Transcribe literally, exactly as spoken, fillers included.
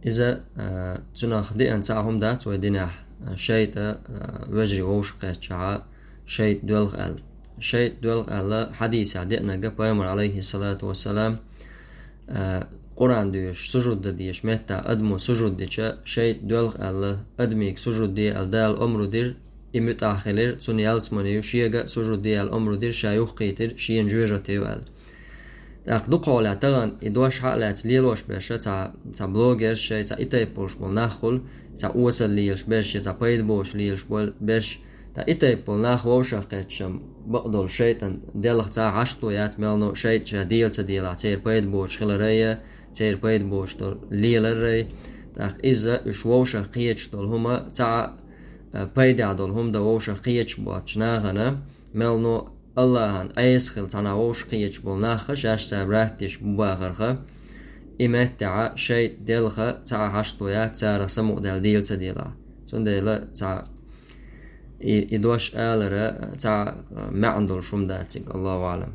Иза, а, цунах деана цхьа хӀума дац вай динехь, а, шайтӀа, а, вежарий вовшахкхетчахьа, шайтӀа доьлху аьлла. ШайтӀа доьлху аьлла хьадисехь деанарг пайхамар, алейхиссалату вассалам, а, Къуръан доьшуш, сужуд дан дезаш меттехь адамо сужуд дича, шайтӀа доьлху аьлла, адамига сужуд де аьлла Дала омра дира, и муьтӀахь хилира, цунна ялсамани ю, шега а сужуд де аьлла омра дира, ша юхакхийтира, шена жоьжахати ю аьлла. ТӀаккха дукхахьолехь тахана и дош хьа а лаьцна лелош берш цхьа, цхьа блогерш шай, цхьа и тайпа болуш болу нах хуьлу, цхьа осал лелаш берш, цхьа пайда боцуш лелаш болу берш, ткъа и тайпа болу нах вовшахкхетча-м бакъдолу шайтӀан делха цхьа хьашто яц мел но шайтӀа ша дела ца делахь, церан пайда боцуш хиларай, церан пайда боцуш долу леларрай. ТӀаккха иза уьш вовшах кхеташ долу хӀума цхьа а, а, пайдехь долу хӀума дан вовшах кхеташ боцучу нахана, мел но Аллахьан Ӏеса хила цхьана вовшах кхеташ болу нахха шаьш цара братиш бу бахарха, и меттехьа шайтӀа делха цхьа а хьашто яц царах самукъадаьлла дела ца делахь. Цундела цхьа и, и дош алара цхьа, а, маьӀна долуш хӀума дац цига, Аллаху аӀлам.